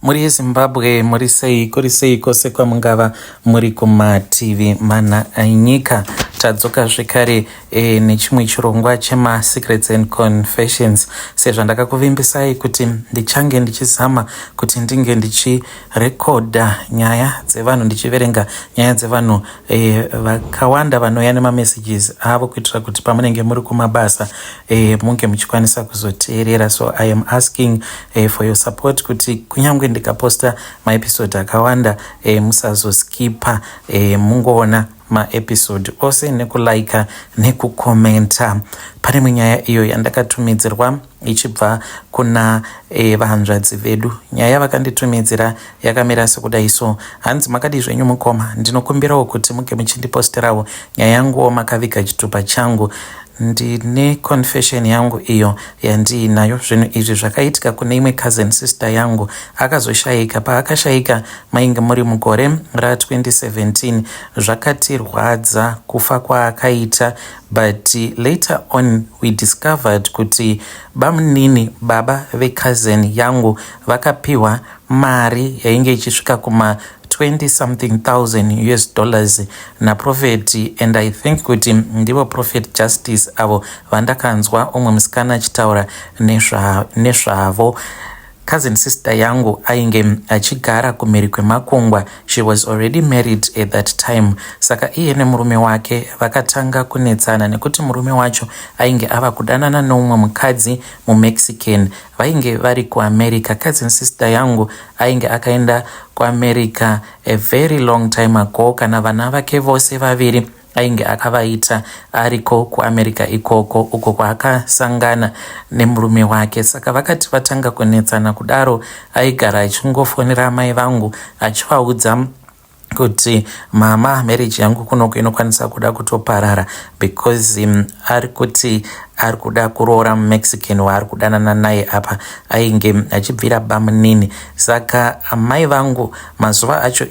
Mhuri yeZimbabwe muri sei kuri sei kwose kwamungava muri kumativi mana enyika. Tadzoka zvekare nechimwe chirongwa chema-secrets and confessions sezvandakakuvimbisai kuti ndichange ndichizama kuti ndinge ndichirekodha nyaya dzevanhu, ndichiverenga nyaya dzevanhu vakawanda vanouya nemamessages avo kuitira kuti pamunenge muri kumabasa munge muchikwanisa kuzoteerera. So I am asking for your support kuti kunyange ndikaposta maepisode akawanda, musazoskipa, mungoona maepisode ose nekulaika nekukomenta. Pane imwe nyaya iyo yandakatumidzirwa ichibva kuna vahanzvadzi vedu. Nyaya yavakanditumidzira yakamira sekudai so. Hanzi, "Makadii zvenyu mukoma? Ndinokumbirawo kuti muge muchindiposterawo nyaya yanguwo makaviga chitupa changu. Ndine confession yangu iyo yandiinayo. Zvinhu izvi zvakaitika kune imwe cousin sister yangu akazoshayika. Paakashayika mainge muri mugore ra2017. Zvakatirwadza kufa kwaakaita, but later on we discovered kuti bamunini baba vecousin yangu vakapiwa mari yainge ichisvika kuma 20 something thousand US dollars naprophet, and I think kuti ndivo Prophet Justice avo vandakanzwa umwe musikana achitaura nezvavo. Cousin sister yangu ainge achigara kumhiri kwemakungwa. She was already married at that time. Saka iye nemurume wake vakatanga kunetsana nekuti murume wacho ainge ava kudanana neumwe mukadzi muMexican. Vainge vari kuAmerica. Cousin sister yangu ainge akaenda kuAmerica a very long time ago. Kana vana vake vose vaviri ainge akavaita ariko kuAmerica ikoko, uko kwaakasangana nemurume wake. Saka vakati vatanga kunetsana kudaro, aigara achingofonera amai vangu achivaudza kuti, 'Mama, marriage yangu kunoku inokwanisa kuda kutoparara because ari kuti ari kuda kuroora muMexican waari kudanana naye.' Apa ainge achibvira bamunini. Saka amai vangu mazuva acho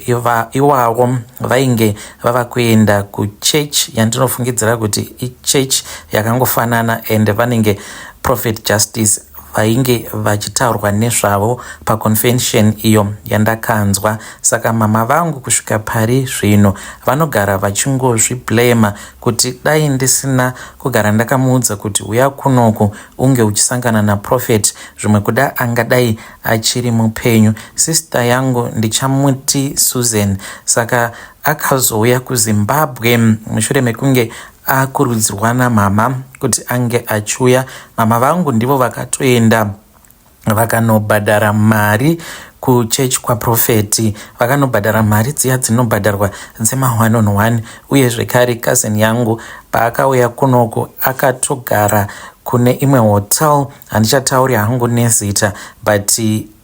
iwawo vainge vava kuenda kuchechi yandinofungidzira kuti ichechi yakangofanana and vanenge Prophet Justice vainge vachitaurwa nezvavo paconfession iyo yandakanzwa. Saka mama vangu kusvika pari zvino vanogara vachingozviblema kuti dai ndisina kugara ndakamuudza kuti uya kunoku unge uchisangana naprophet, zvimwe kuda angadai achiri mupenyu. Sister yangu ndichamuti Susan. Saka akazouya kuZimbabwe mushure mekunge akurudzirwa namama kuti ange achiuya. Mama vangu ndivo vakatoenda vakanobhadhara mari kuchechi kwaprophet, vakanobhadhara mari dziya dzinobhadharwa dzema1 on 1. Uye zvekare cousin yangu paakauya kunoku akatogara kune imwe hotel, handichatauri hangu nezita, but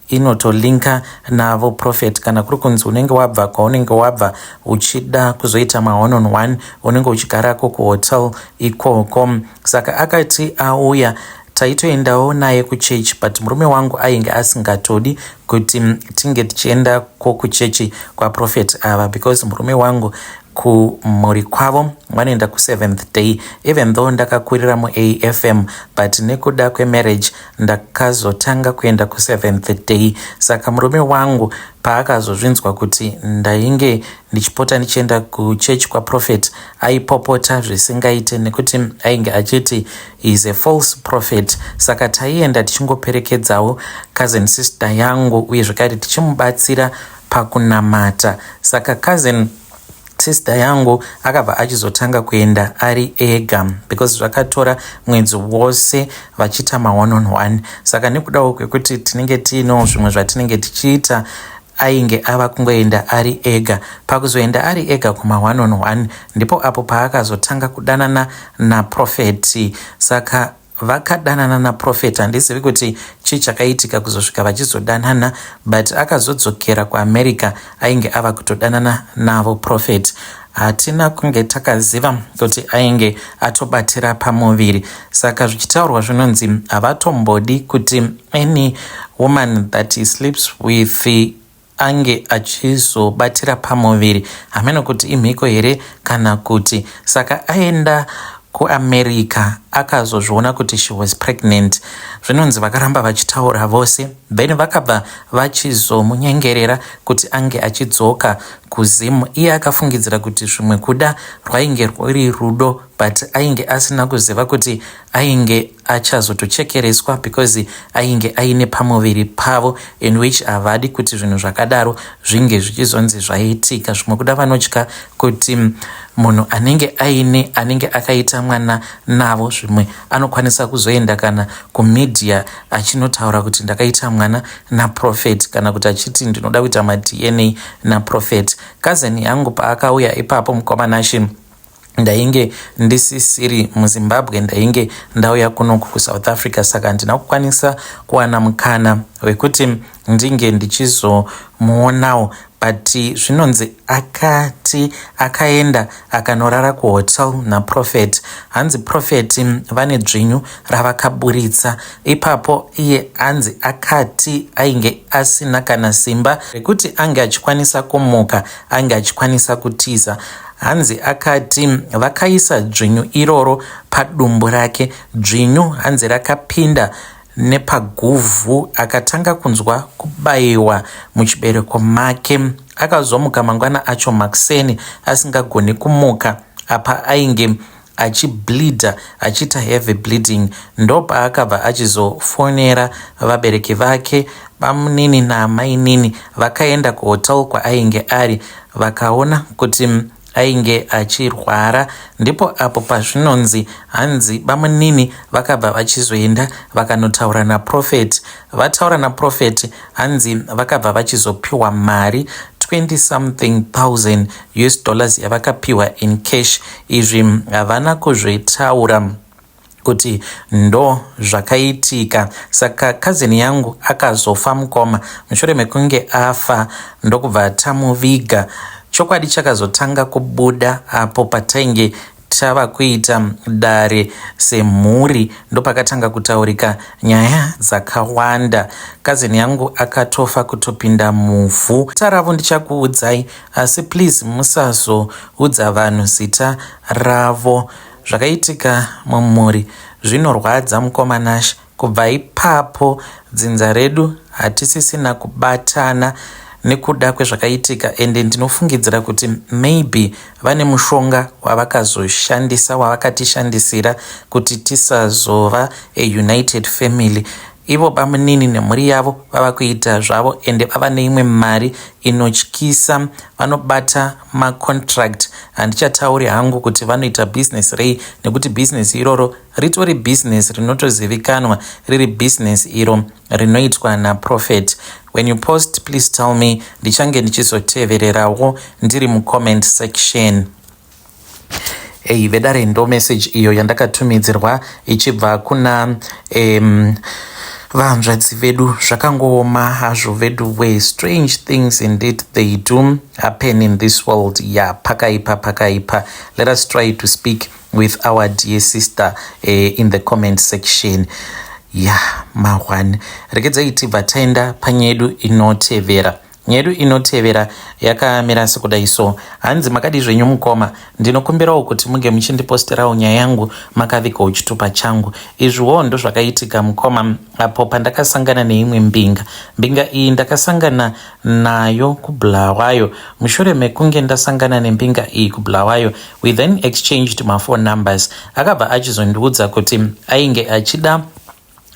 inotolinka navo prophet. Kana kuri kunzi unenge wabva kwaunenge wabva uchida kuzoita ma1 on 1, unenge uchigarako kuhotel ikoko. Saka akati auya, taitoendawo naye kuchechi, but murume wangu ainge asingatodi kuti tinge tichiendako kuchechi kwaprophet ava because murume wangu kumhuri kwavo vanoenda kuSeventh Day. Even though ndakakurira muAFM, but nekuda kwemarriage ndakazotanga kuenda kuSeventh Day. Saka murume wangu paakazozvinzwa kuti ndainge ndichipota ndichienda kuchechi kwaprophet, aipopota zvisingaite nekuti ainge achiti is a false prophet. Saka taienda tichingoperekedzawo cousin sister yangu uye zvekare tichimubatsira pakunamata. Saka cousin sister yangu akabva achizotanga kuenda ari ega because zvakatora mwedzi wose vachiita ma1 on 1. Saka nekudawo kwekuti tinenge tiinewo zvimwe zvatinenge tichiita, ainge ava kungoenda ari ega. Pakuzoenda ari ega kuma1 on 1 ndipo apo paakazotanga kudanana naprophet. Saka vakadanana naprophet, handizivi kuti chii chakaitika kuzosvika vachizodanana, but akazodzokera kuAmerica ainge ava kutodanana navo prophet. Hatina kunge takaziva kuti ainge atobatira pamuviri. Saka zvichitaurwa zvinonzi havatombodi kuti any woman that he sleeps with ange achizobatira pamuviri. Hameno kuti imhiko here kana kuti. Saka aenda kuAmerica. Akazozviona kuti she was pregnant. Zvinonzi vakaramba vachitaura vose, then vakabva vachizomunyengerera kuti ange achidzoka kuZim. Iye akafungidzira kuti zvimwe kuda rwainge rwuri rudo, but ainge asina kuziva kuti ainge achazotochekereswa because ainge aine pamuviri pavo, in which havadi kuti zvinhu zvakadaro zvinge zvichizonzi zvaitika. Zvimwe kuda vanotya kuti munhu anenge aine, anenge akaita mwana navo, zvimwe anokwanisa kuzoenda kana kumedia achinotaura kuti ndakaita mwana naprophet, kana kuti achiti ndinoda kuita maDNA naprophet. Cousin yangu paakauya ipapo, mukoma Nashe, ndainge ndisisiri muZimbabwe, ndainge ndauya kunoku kuSouth Africa, saka handina kukwanisa kuwana mukana wekuti ndinge ndichizomuonawo. But zvinonzi akati akaenda akanorara kuhotel naprophet. Hanzi prophet vane dzvinyu ravakaburitsa ipapo. Iye hanzi akati ainge asina kana simba rekuti ange achikwanisa kumuka, ange achikwanisa kutiza. Hanzi akati vakaisa dzvinyu iroro padumbu rake. Dzvinyu hanzi rakapinda nepaguvhu, akatanga kunzwa kubayiwa muchibereko make. Akazomuka mangwana acho makuseni asingagoni kumuka. Apa ainge achibleeda, achiita heavy bleeding. Ndopaakabva achizofonera vabereki vake. Bamunini naamainini vakaenda kuhotel kwaainge ari, vakaona kuti ainge achirwara. Ndipo apo pazvinonzi hanzi bamunini vakabva vachizoenda vakanotaura naprophet. Vataura naprophet, hanzi vakabva vachizopiwa mari 20 something thousand US dollars yavakapiwa in cash. Izvi havana kuzvitaura kuti ndo zvakaitika. Saka cousin yangu akazofa, mukoma. Mushure mekunge afa, ndokubva tamuviga. Chokwadi chakazotanga kubuda apo patainge tava kuita dare semhuri. Ndopakatanga kutaurika nyaya dzakawanda. Cousin yangu akatofa kutopinda muvhu. Zita ravo ndichakuudzai, asi please musazoudza vanhu zita ravo. Zvakaitika mumhuri zvinorwadza, mukoma Nashe. Kubva ipapo dzinza redu hatisisina kubatana nekuda kwezvakaitika. Ende ndinofungidzira kuti maybe vane mushonga wavakazoshandisa, wavakatishandisira kuti tisazova a united family. Ivo bamunini nemhuri yavo vava kuita zvavo, ende vava neimwe mari inotyisa. Vanobata macontract. Handichatauri hangu kuti vanoita business rei, nekuti business iroro ritori business rinotozivikanwa, riri business iro rinoitwa naprophet. When you post, please tell me. Ndichange ndichizotevererawo ndiri mucomment section. Ei vedare, ndo message iyo yandakatumidzirwa ichibva kuna vanzvadzi vedu. Zvakangooma hazvo vedu way. Strange things indeed, they do happen in this world. Ya yeah, pakaipa, pakaipa. Let us try to speak with our dear sister in the comment section. Ya yeah, mahwani. Regedzai tibva taenda panyaya yedu inotevera. Nyaya yedu inotevera yakamira sekudai so. Hanzi, "Makadi zvenyu mukoma? Ndinokumbirawo kuti munge muchindiposterawo nyaya yangu makavigawo chitupa changu." Izviwo ndozvakaitika, mukoma, apo pandakasangana neimwe mbinga. Mbinga iyi ndakasangana nayo kuBulawayo. Mushure mekunge ndasangana nembinga iyi kuBulawayo, we then exchanged maphone numbers. Akabva achizondiudza kuti ainge achida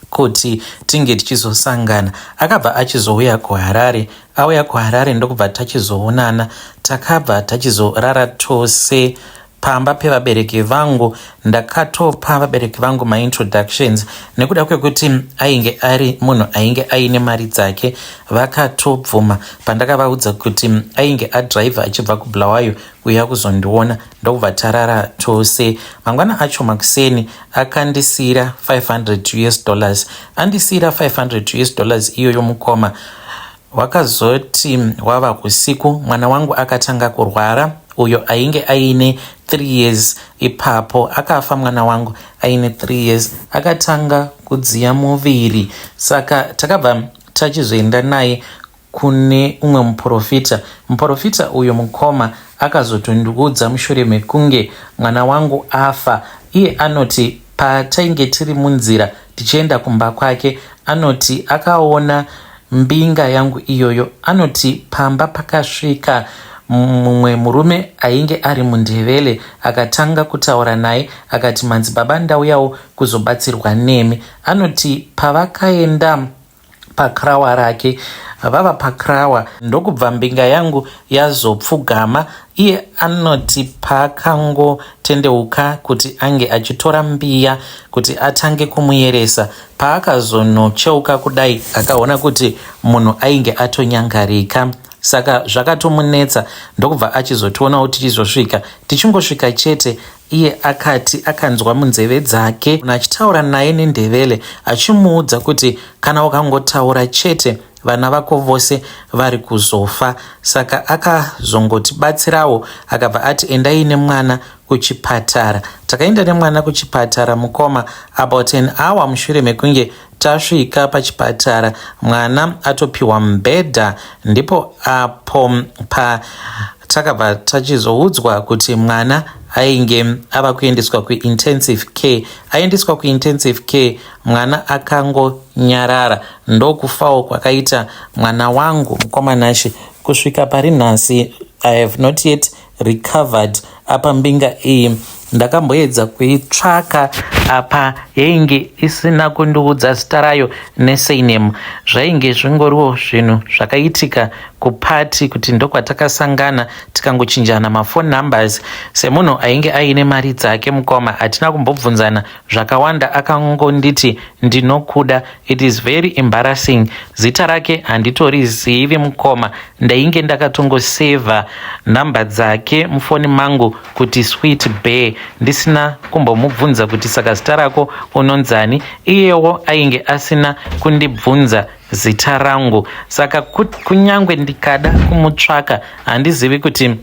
kuti tinge tichizosangana. Akabva achizouya kuHarare. Auya kuHarare, ndokubva tachizoonana. Takabva tachizorara tose pamba pevabereki vangu. Ndakatopa vabereki vangu maintroductions. Nekuda kwekuti ainge ari munhu ainge aine mari dzake, vakatobvuma pandakavaudza kuti ainge adhiraivha achibva kuBulawayo kuuya kuzondiona. Ndokubva tarara tose. Mangwana acho makuseni akandisiyira 500 US dollars. Andisiyira 500 US dollars iyoyo, mukoma, wakazoti wava usiku, mwana wangu akatanga kurwara, uyo ainge aine 3 years ipapo. Akafa mwana wangu aine 3 years. Akatanga kudziya muviri, saka takabva tachizoenda naye kune umwe muprofita. Muprofita uyu, mukoma, akazotondiudza mushure mekunge mwana wangu afa. Iye anoti Patainge tiri munzira tichienda kumba kwake, anoti akaona mbinga yangu iyoyo. Anoti pamba pakasvika mumwe murume ainge ari muNdevele, akatanga kutaura naye akati, "Madzibaba, ndauyawo kuzobatsirwa nemi." Anoti pavakaenda pakrawa rake, vava pakrawa, ndokubva mbinga yangu yazopfugama. Iye anoti paakangotendeuka kuti ange achitora mbiya kuti atange kumuyeresa, paakazonocheuka kudai, akaona kuti munhu ainge atonyangarika. Saka zvakatomunetsa, ndokubva achizotionawo tichizosvika. Tichingosvika chete, iye akati akanzwa munzeve dzake achitaura naye neNdevele, achimuudza kuti kana ukangotaura chete, vana vako vose vari kuzofa. Saka akazongotibatsirawo, akabva ati, "Endai nemwana kuchipatara." Takaenda nemwana kuchipatara, mukoma. About an hour mushure mekunge tasvika pachipatara, mwana atopiwa mubhedha, ndipo apo patakabva tachizoudzwa kuti mwana ainge ava kuendeswa kuintensive care. Aendeswa kuintensive care, mwana akangonyarara, ndokufawo kwakaita mwana wangu, mukoma Nashe. Kusvika pari nhasi, I have not yet recovered. Apa mbinga iyi ndakamboedza kuitsvaka, apa yainge isina kundiudza zita rayo nesurname. Zvainge zvingoriwo zvinhu zvakaitika kupati, kuti ndokwatakasangana, tikangochinjana maphone numbers. Semunhu ainge aine mari dzake, mukoma, hatina kumbobvunzana zvakawanda. Akangonditi, "Ndinokuda." It is very embarrassing. Zita rake handitorizivi, mukoma. Ndainge ndakatongosevha nhamba dzake mufoni mangu kuti Sweet Bear, ndisina kumbomubvunza kuti saka zita rako unonzani. Iyewo ainge asina kundibvunza zita rangu. Saka kunyangwe ndikada kumutsvaka, handizivi kuti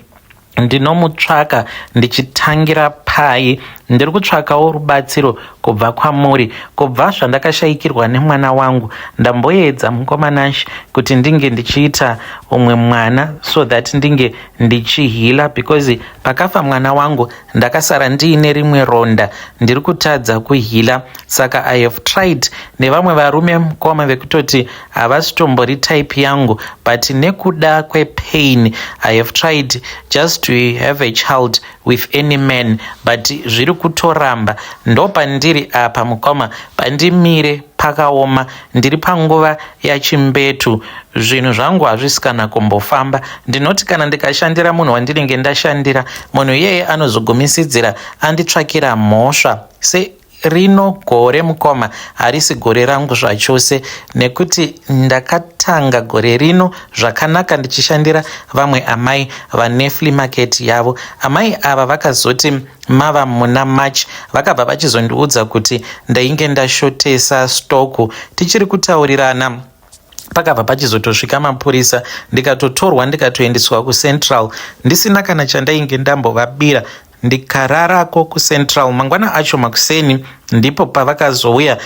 ndinomutsvaka ndichitangira pai. Ndiri kutsvakawo rubatsiro kubva kwamuri. Kubva zvandakashayikirwa nemwana wangu, ndamboedza, mukoma Nashe, kuti ndinge ndichiita umwe mwana so that ndinge ndichiheala, because pakafa mwana wangu ndakasara ndiine rimwe ronda, ndiri kutadza kuheala. Saka I have tried nevamwe varume, mukoma, vekutoti havasitombori type yangu, but nekuda kwepain I have tried just to have a child with any man, but zviri kutoramba. Ndopandiri apa, mukoma, pandimire pakaoma. Ndiri panguva yachimbetu. Zvinhu zvangu hazvisi kana kumbofamba. Ndinoti kana ndikashandira munhu wandinenge ndashandira, munhu iyeye anozogumisidzira anditsvakira mhosva. Se rino gore, mukoma, harisi gore rangu zvachose, nekuti ndakatanga gore rino zvakanaka ndichishandira vamwe amai vane flea market yavo. Amai ava vakazoti mava muna March, vakabva vachizondiudza kuti ndainge ndashotesa stock. Tichiri kutaurirana, pakabva pachizotosvika mapurisa, ndikatotorwa, ndikatoendeswa kuCentral ndisina kana chandainge ndambovabira. Ndikararako kuCentral. Mangwana acho makuseni ndipo pavakazouya,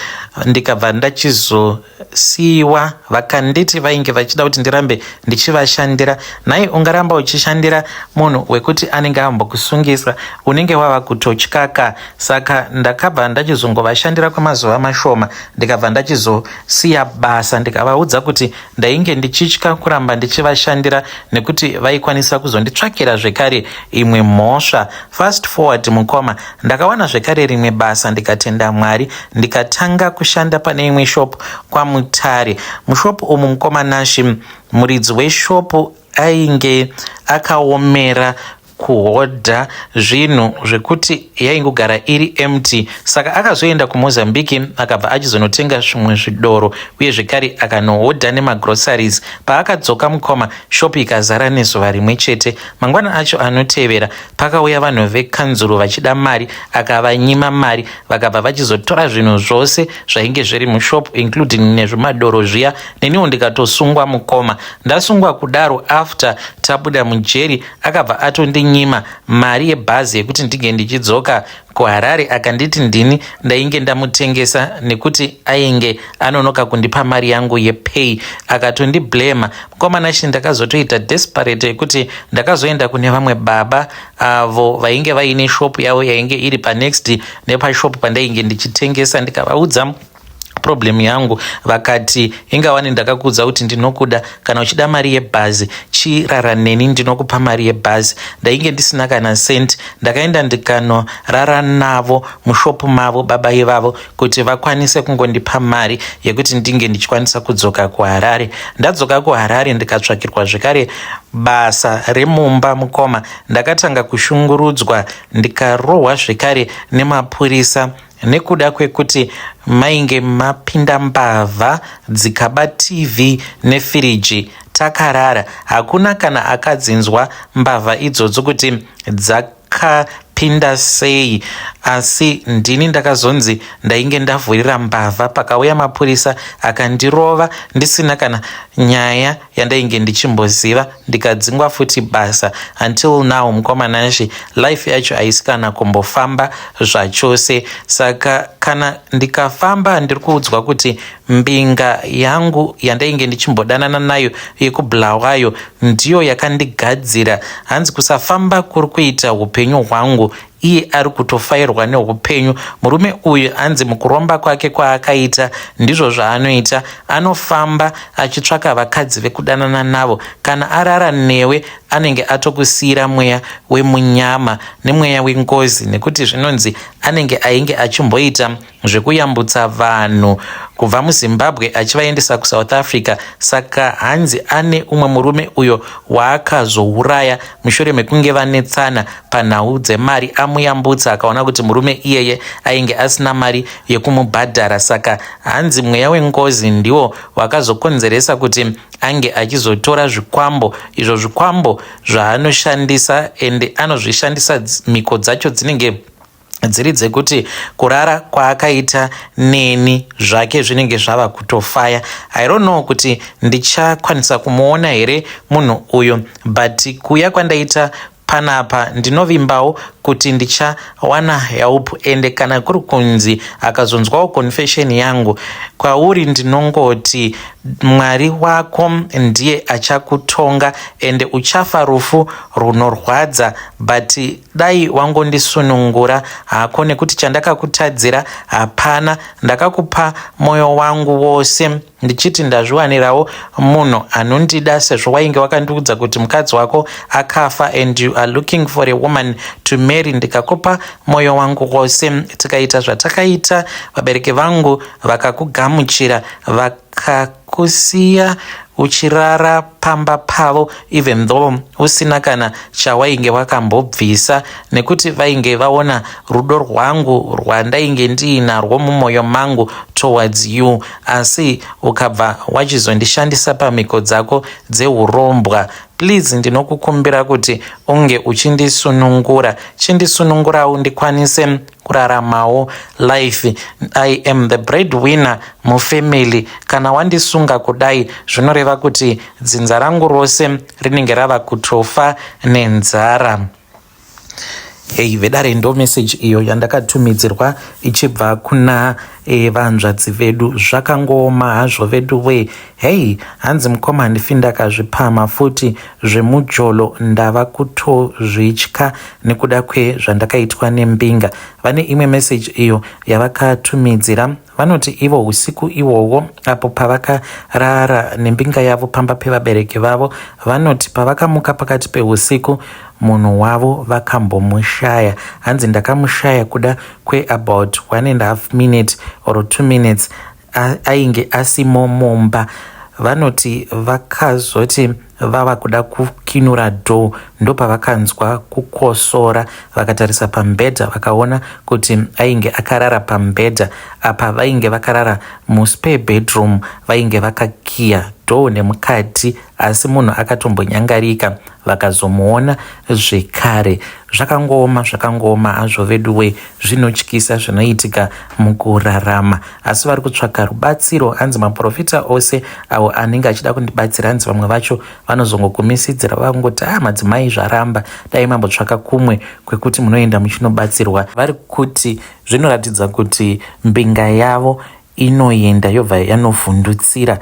ndikabva ndachizosiyiwa. Vakanditi vainge vachida kuti ndirambe ndichivashandira. Nhai, ungaramba uchishandira munhu wekuti anenge ambokusungisa? Unenge wava kutotyaka. Saka ndakabva ndachizongovashandira kwemazuva mashoma, ndikabva ndachizosiya basa, ndikavaudza kuti ndainge ndichitya kuramba ndichivashandira nekuti vaikwanisa kuzonditsvakira zvekare imwe mhosva. Fast forward, mukoma, ndakawana zvekare rimwe basa, ndikatenda Mwari, ndikatanga kushanda pane imwe shop kwaMutare. Mushop umu, mukoma Nashi, muridzi weshopu ainge akaomera kuhodha zvinhu zvekuti yaingogara iri empty. Saka akazoenda kuMozambique, akabva achizonotenga zvimwe zvidoro, uye zvekare akanohodha nemagroceries. Paakadzoka, mukoma, shopu ikazara nezuva rimwe chete. Mangwana acho anotevera, pakauya vanhu vekanzuro vachida mari, akavanyima mari. Vakabva vachizotora zvinhu zvose zvainge zviri mushopu, including nezvimadoro zviya. Neniwo ndikatosungwa, mukoma. Ndasungwa kudaro, after tabuda mujeri, akabva atondinyima. Akandinyima mari yebhazi yekuti ndinge ndichidzoka kuHarare, akanditi ndini ndainge ndamutengesa nekuti ainge anonoka kundipa mari yangu yepay. Akatondiblema mukomana chi. Ndakazotoita desperate yekuti ndakazoenda kune vamwe baba avo vainge vaine shop yavo yainge iri panext nepashop pandainge ndichitengesa. Ndikavaudza problem yangu, vakati, "Ingawani ndakakuudza kuti ndinokuda. Kana uchida mari yebhazi, chirara neni, ndinokupa mari yebhazi." Ndainge ndisina kana cent. Ndakaenda ndikanorara navo mushopu mavo, baba ivavo, kuti vakwanise kungondipa mari yekuti ndinge ndichikwanisa kudzoka kuHarare. Ndadzoka kuHarare, ndikatsvakirwa zvekare basa remumba. Mukoma, ndakatanga kushungurudzwa, ndikarohwa zvekare nemapurisa nekuda kwekuti mainge mapinda mbavha, dzikaba TV nefiriji takarara. Hakuna kana akadzinzwa mbavha idzodzo kuti dzakapinda sei, asi ndini ndakazonzi ndainge ndavhurira mbavha. Pakauya mapurisa, akandirova ndisina kana nyaya yandainge ndichimboziva, ndikadzingwa futi basa. Until now, mukomanashe, life yacho haisi kana kumbofamba zvachose. Saka kana ndikafamba, ndiri kuudzwa kuti mbinga yangu yandainge ndichimbodanana nayo yekuBulawayo ndiyo yakandigadzira. Hanzi kusafamba kuri kuita upenyu hwangu, iye ari kutofairwa neupenyu. Murume uyu, hanzi mukuromba kwake kwaakaita, ndizvo zvaanoita. Anofamba achitsvaka vakadzi vekudanana navo. Kana arara newe, anenge atokusiyira mweya wemunyama nemweya wengozi, nekuti zvinonzi anenge ainge achimboita zvekuyambutsa vanhu kubva muZimbabwe achivaendesa kuSouth Africa. Saka hanzi ane umwe murume uyo waakazouraya mushure mekunge vanetsana panhau dzemari. Amuyambutsa, akaona kuti murume iyeye ainge asina mari yekumubhadhara. Saka hanzi mweya wengozi ndiwo wakazokonzeresa kuti ange achizotora zvikwambo, izvo zvikwambo zvaanoshandisa, ende anozvishandisa, mhiko dzacho dzinenge dziri dzekuti kurara kwaakaita neni zvake zvinenge zvava kutofaya. I don't know kuti ndichakwanisa kumuona here munhu uyu, but kuuya kwandaita panapa, ndinovimbawo kuti ndichawana help. Ende kana kuri kunzi akazonzwawo confession yangu, kwauri ndinongoti Mwari wako ndiye achakutonga, ende uchafa rufu runorwadza. But dai wangondisunungura hako, nekuti chandakakutadzira hapana. Ndakakupa mwoyo wangu wose ndichiti ndazviwanirawo munhu anondida, sezvo wainge wakandiudza kuti mukadzi wako akafa and you are looking for a woman to marry. Ndikakupa mwoyo wangu wose, tikaita zvatakaita, vabereki vangu vakakugamuchira, vakakusiya uchirara pamba pavo, even though usina kana chawainge wakambobvisa, nekuti vainge vaona rudo rwangu rwandainge ndiinarwo mumwoyo mangu towards you. Asi ukabva wachizondishandisa pamhiko dzako dzeurombwa. Please, ndinokukumbira kuti unge uchindisunungura. Chindisunungurawo ndikwanise kuraramawo life. I am the bread winner mufamily. Kana wandisunga kudai, zvinoreva kuti dzinza rangu rose rinenge rava kutofa nenzara. Hei vedare, ndo message iyo yandakatumidzirwa ichibva kuna vanzvadzi vedu. Zvakangooma hazvo vedu we. Hei, hanzi, "Mukoma, handifi ndakazvipama futi zvemujolo. Ndava kutozvitya nekuda kwezvandakaitwa nembinga." Vane imwe message iyo yavakatumidzira. Vanoti ivo usiku ihwohwo apo pavakarara nembinga yavo pamba pevabereki vavo, vanoti pavakamuka pakati peusiku, munhu wavo vakambomushaya. Hanzi, "Ndakamushaya kuda kweabout 1.5 minute or 2 minutes, ainge asimo mumba." Vanoti vakazoti vava kuda kukinura door, ndopavakanzwa kukosora. Vakatarisa pamubhedha, vakaona kuti ainge akarara pamubhedha. Apa vainge vakarara muspare bedroom, vainge vakakiya door nemukati, asi munhu akatombonyangarika, vakazomuona zvekare. Zvakangooma, zvakangooma hazvo veduwe. Zvinotyisa zvinoitika mukurarama. Asi vari kutsvaka rubatsiro. Hanzi maprofita ose avo anenge achida kundibatsira, hanzi vamwe vacho Vanozongogumisidzira vangoti, "Ah, madzimai, zvaramba, dai mambotsvaka kumwe kwekuti munoenda muchinobatsirwa." Vari kuti zvinoratidza kuti mbinga yavo inoenda yobva yanovhundutsira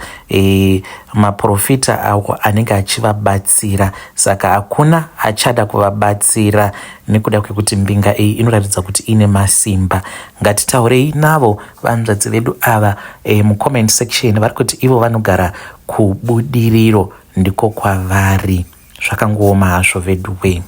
maprofita avo anenge achivabatsira, saka hakuna achada kuvabatsira nekuda kwekuti mbinga iyi inoratidza kuti ine masimba. Ngatitaurei navo vanzvadzi vedu ava mucomment section. Vari kuti ivo vanogara kuBudiriro, ndiko kwavari. Zvakangooma hazvo vedu wee.